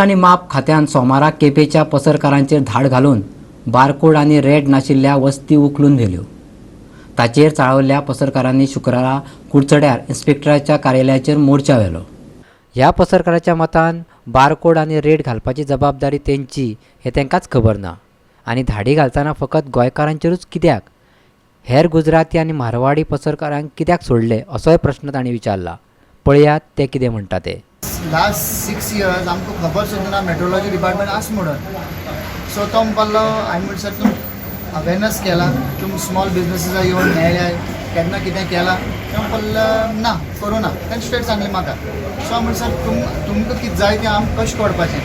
आनी माप खात्यान सोमारा केपेंच्या पसरकारांचेर धाड घालून बारकोड आनी रेट नाशिल्ल्या वस्ती उखलून व्हेल्यो. ताचेर चाळवल्ल्या पसरकारांनी शुक्रारा कुडचड्यार इन्स्पेक्टराच्या कार्यालयाचेर मोर्चा व्हेलो. ह्या पसरकाराच्या मतान बारकोड आनी रेट घालपाची जबाबदारी तेंची हें तांकांच खबर ना आनी धाडी घालतना फकत गोंयकारांचेरूच कित्याक, हेर गुजराती आनी मारवाडी पसरकारांक कित्याक सोडले असोय प्रस्न तांणी विचारला. पळयात ते कितें म्हणटा ते. लास्ट 6 इयर्स आमकां खबर सुद्दां ना मेट्रोलॉजी डिपार्टमेंट आस म्हणून. सो तो म्हणपालो, हांवें म्हणलें, सर, तुम अवेरनस केला? तुम स्मॉल बिजनसीसा येवन मेळ्ळे केन्ना? कितें केलां? ते म्हणपालो, ना, करूं ना. ताणें स्ट्रेट सांगलें म्हाका. सो हांव म्हणलें, सर, तुमकां कितें जाय तें आमकां कशें कळपाचें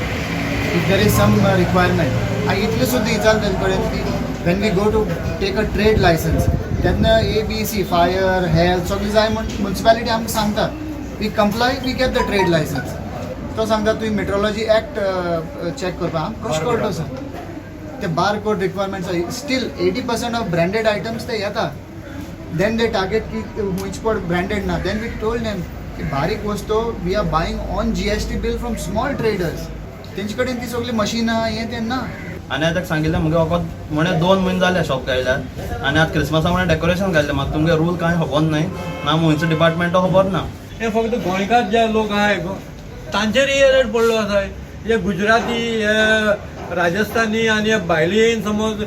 if there is some requirement? हांवें इतलें सुद्दां विचारलें तेजे कडेन की when we go to take a trade license तेन्ना A B C, fire, health सगळें जाय म्हूण मुन्सिपालिटी आमकां सांगता. We comply, we get the trade license. तो सांगता, तुवें मेट्रोलॉजी एक्ट चॅक करपा. आमकां कशें कळटलो सर ते bar code requirements? Still 80% of branded items ते येता. Then they target की which पड ब्रँडेड ना. Then we told them की बारीक वस्तू we are buying on GST bill from small traders. तेंचे कडेन ती सगळी मशिनां हें तें ना. आनी हांवें ताका सांगिल्लें, मुगे वखद म्हणे 2 म्हयने जाले शॉप काडल्यार आनी आतां क्रिसमसा म्हणे डेकोरेशन घातलें. म्हाका तुमगे रूल कांय खबर न्हय ना, मुंयचो डिपार्टमेंटो खबर ना. हे फक्त गोंयकार जे लोक आहाय तांचेर हे रेट पडलो आसा. हे गुजराती, हे राजस्थानी आनी हे भायले येवन समज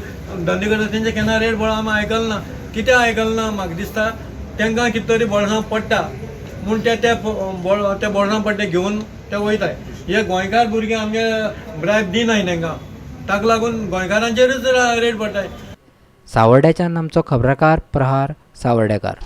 धंदे करता, तेंचे केन्ना रेट पडलो आमी आयकल ना. कित्याक आयकल ना? म्हाका दिसता तांकां कितें तरी बोल्सां पडटा म्हूण ते त्या बोल्सां पडटा घेवन ते वयताय. हे गोंयकार भुरगे आमगे ब्रायब दिनाय तांकां, ताका लागून गोंयकारांचेरूच रेट पडटाय. सावर्ड्याच्यान आमचो खबराकार प्रहार सावर्डेकार.